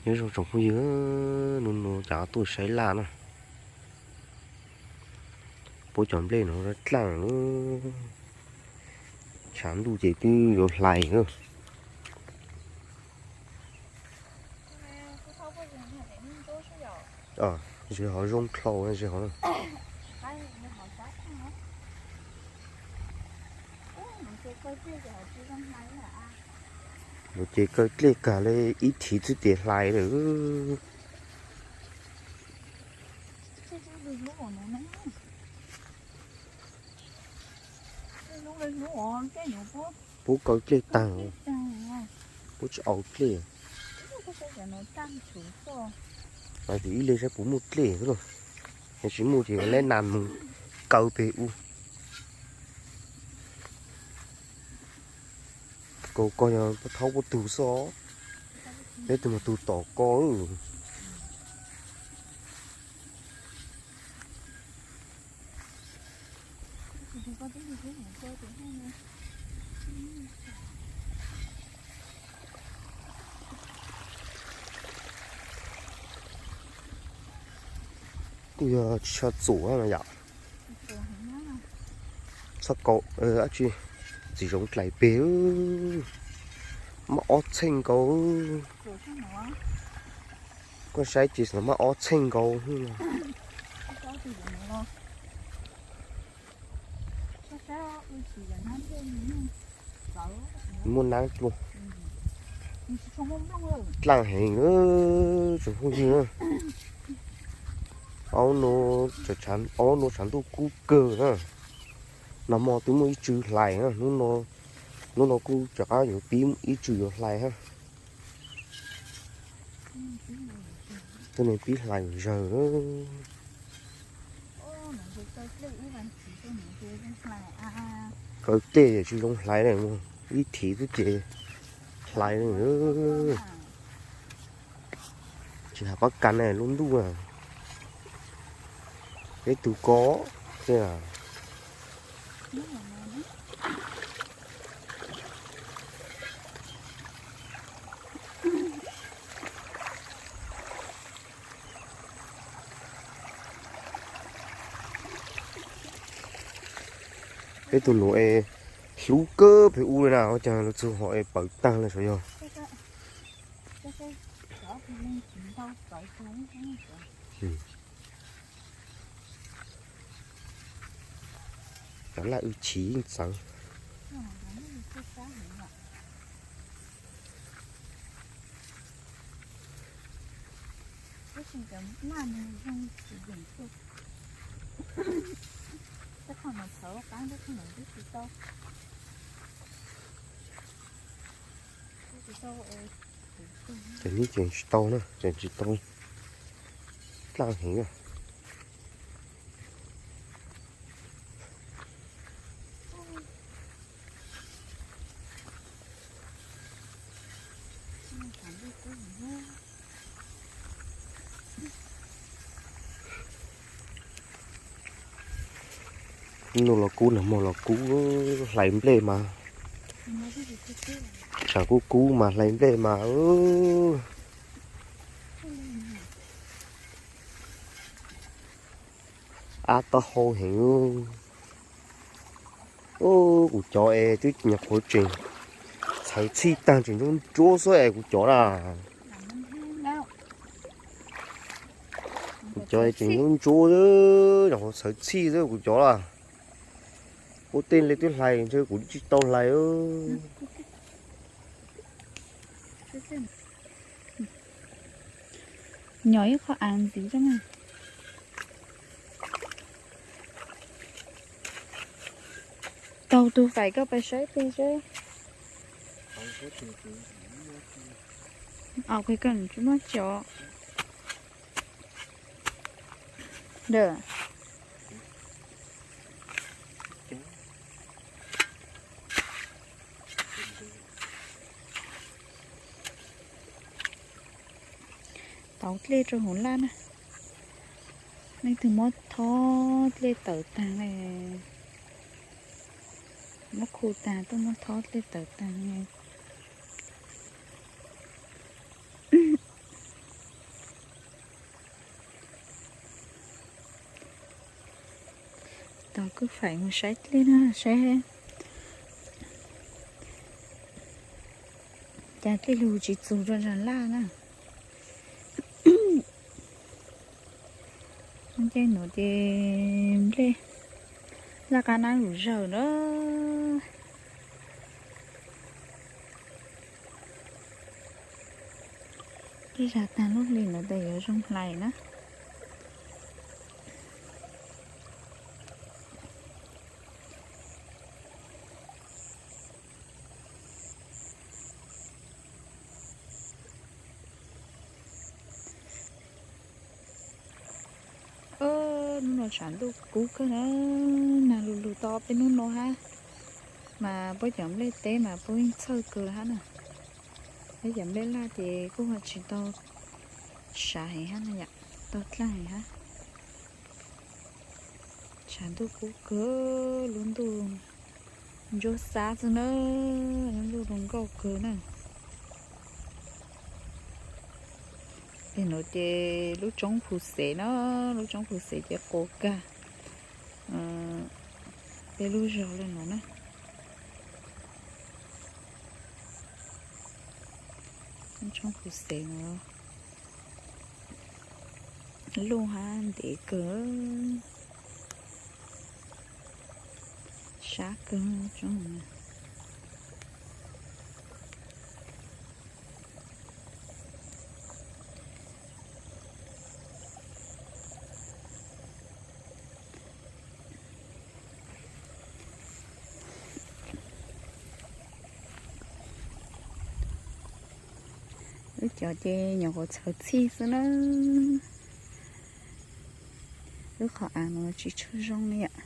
Nyob zoo tsoom phooj ywg, hnub no cas tuaj saib laj na. Puab cov nplej no dlaaj lawm, tshav ntuj ces twb yuav hlais na. Ze hov zoo dlhau ze hov. Ces kaw dlej kag li ib thiv xwb ces hlais lawm. Puab kaw dlej tag, puab tsis au dlej. Mas ib leeg saib puas muaj dlej, yog tsis muaj ces leb nas mus kaw pem ub. Kaus koj yog thaub puab tug xwb, peb tug mas tug tom koj. Kuj yog tsis tshua txuam no yom. Txhob kaus, dab tsi, txiv zoov dlais peg, muaj ob txheej nkaus. Koj saib ces xyov muaj ob txheej nkaus. Muaj nab dlua. Dlaaj heev tsoom phooj ywg. Aub, aub no tshav ntuj kub kawg na. Nag hmo twb muaj ib tsw hlais na, hnub no kuj rov qab yuav pib ib tsw yuav hlais hab. Tuab neeg pib hlais zawg. Kaw dlej tsis zoo hlais li, ib thiv xwb ces hlais li. Tsis has pab kas na, lub ntuj na, peb tug ko. Peb tug nuav es hlub kawg peb ub li na, ua cas lug txug hov es pawv taag le sav yog. Cov laj wb chiv yeej txawv. Ces neb tseem tsis tau na, tseem tsis tau. Dlaab heev na. Nub los kub, nag hmo los kub, hlais nplej mas. Tshav kub kub mas hlais nplej mas. Ab, taub hau heev. Kuv cov es twb nyuam qhuav tseem txhawv txhij tag, tseem ntsuab ntsuab xwb es kuv cov na. Kuv cov tseem ntsuab ntsuab, nyuam qhuav txhawv txhij xwb kuv cov na. Ua tej le twb hlais ntshe kuv tsis tau hlais. Nyom ib qho av ntxiv. Taug tus fais koj pais saib peg seb. Au, koj tsis muab cov. Tau dlej rau hauv laj na. Leej twg muab thob dlej tawm taag, muab khu taag tuaj muab thob dlej tawm taag. Tau kuj faim mus saib dlej na, saib cas dlej lug tsis txug rua nraag laj na. Ncej nuav ces nplej laj qab nab lug zawg na. Tej zag taag lub hli nuav tes yuav zoo hlais na. Hnub no tshav ntuj kub kawg na, nag lug lug tau peb hnub no hab, mas puab cov nplej teb mas puab yeej txhawj kawg hab na. Peb cov nplej laj ces kuj ho tsis tau sav heev hab na yom, tau dlaag heev hab. Tshav ntuj kub kawg, lub ntuj ntsuab xab xwb na, lub ntuj zoo nkauj kawg na. Peg nuav ces lub roob Phu Xev na, lub roob Phu Xev ces quas kag peb lub zog le nuav na. Lub roob Phu Xev nuav luj hab ntev kawg, sab kawg. Wb cov ces nyuam qhuav txhawv txhij xwb na. Wb qhov av nuav tsis tshua zoo li yom.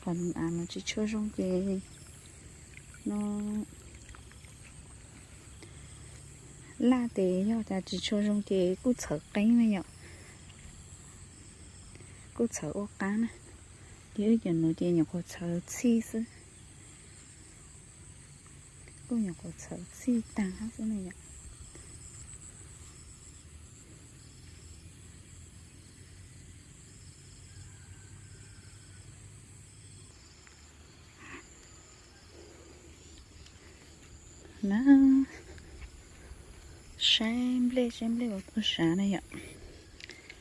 Qhov av nuav tsis tshua zoo ces no laj tes yog tas tsis tshua zoo ces kuj txhawv qeeb na yom, kuj txhawv ua qaab na. Ces wb cov nuav ces nyuam qhuav txhawv txhij xwb, kuj nyuam qhuav txhawv txhij taag hab xwb na yom. Na, saib nplej, saib nplej ua tuaj sav na yom.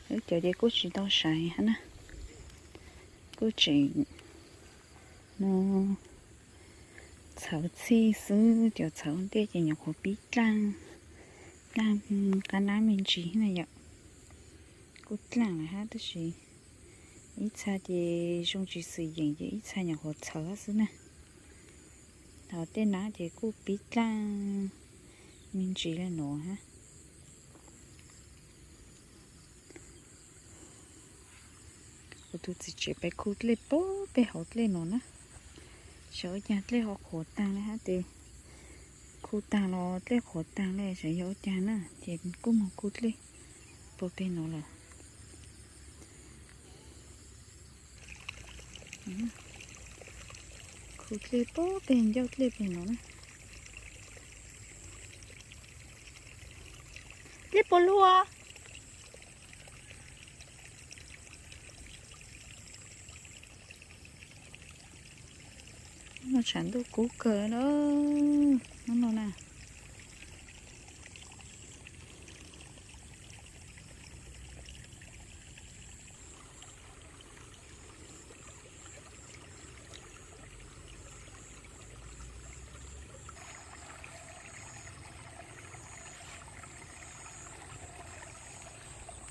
Wb cov ces kuj tsis tau sav hab na, kuj tseem no txhawv txhij xwb, cov txhawv ua ntej ces nyuam qhuav pib dlaaj, dlaaj qab nab me ntsis na yom. Kuj dlaaj lawm hab tab sis ib txha ces zoo tsis xwm yeem ces ib txha nyuam qhuav txhawv xwb na. Thaum tej nab ces kuj pib dlaaj me ntsis le nuav hab. Kuv tus txiv tsev peb khu dlej puag peg hauv dlej no na, xyov ua caag dlej ho qhuav taag le hab tes, khu taag los dlej qhuav taag le xyov yog ua caag na ces kuj moog khu dlej puag peg no lawm. Khu dlej puag peg ncauj dlej peg no na. Dlej puas luag. Hnub no tshav ntuj kub kawg na, hnub no na.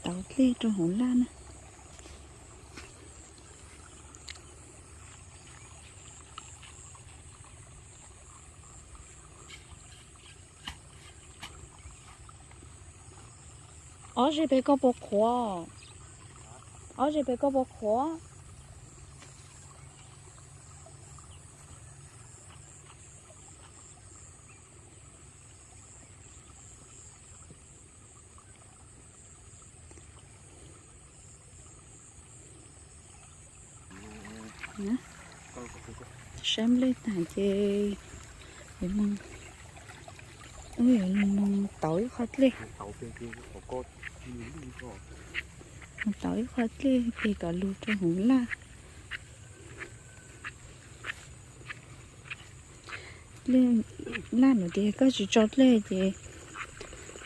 Tau dlej rau hauv laj na. Ob zej pem koj puas qhuav? Ob zej pem koj puas qhuav? Saib nplej taag ces wb yuav lug moog tauv ib qho dlej. Mus tau ib qho dlej pem kom lug rau hauv laj. Laj no tias koj tsis tso dlej ces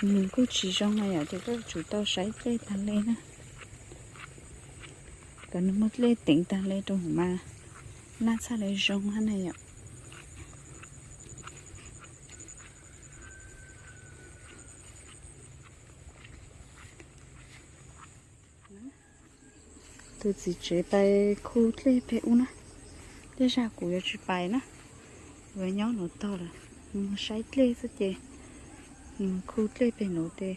nws kuj tsis zoo na yom, ces koj tsum tau saib dlej tag le na, kom nws muaj dlej teev tag le rau hauv mas laj txhaj le zoo hab na yom. Tus txiv tsev pais khu dlej pem ub na, tej zag kuv yuav tsis pais na, kuv yuav nyob nuav tog lawm. Mus saib dlej xwb ces mus khu dlej pem nuav ces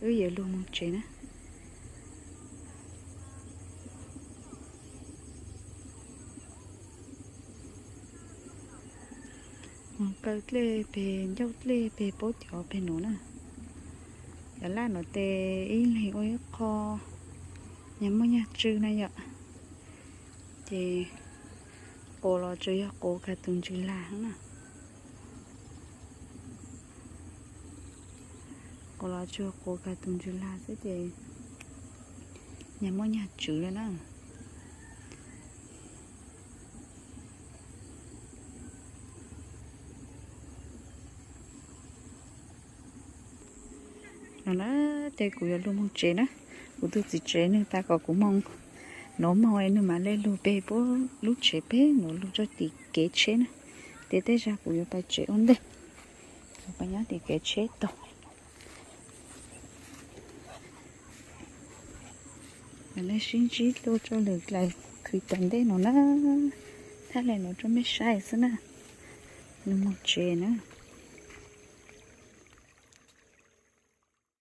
wb yuav lug moog tsev na. Mus kaw dlej pem ncauj dlej pem puab cov pem nuav na. Cov laj nuav tes ib leeg ua ib qho, nyag muaj nyag tsw na yom. Ces quas los tsuas yog quas kag tus ntsws lag na. Quas los tsuas quas kag tus ntsws lag xwb ces nyag muaj nyag tsw le na. No na, ces kuv yuav lug moog tsev na. Kuv tus txiv tsev nwg tas kom kuv moog, nuav moog nwg mam le lug pem puab lub tsev pem nuav lug rau tim kev tsheb na. Ces tej zag kuv yuav pais tsev ua ntej, kuv pais nyob tim kev tsheb tog. Mam le sib ntsib dlua rau lwm daim clip tom ntej no na. Thaij le nuav rau mej saib xwb na. Lug moog tsev na.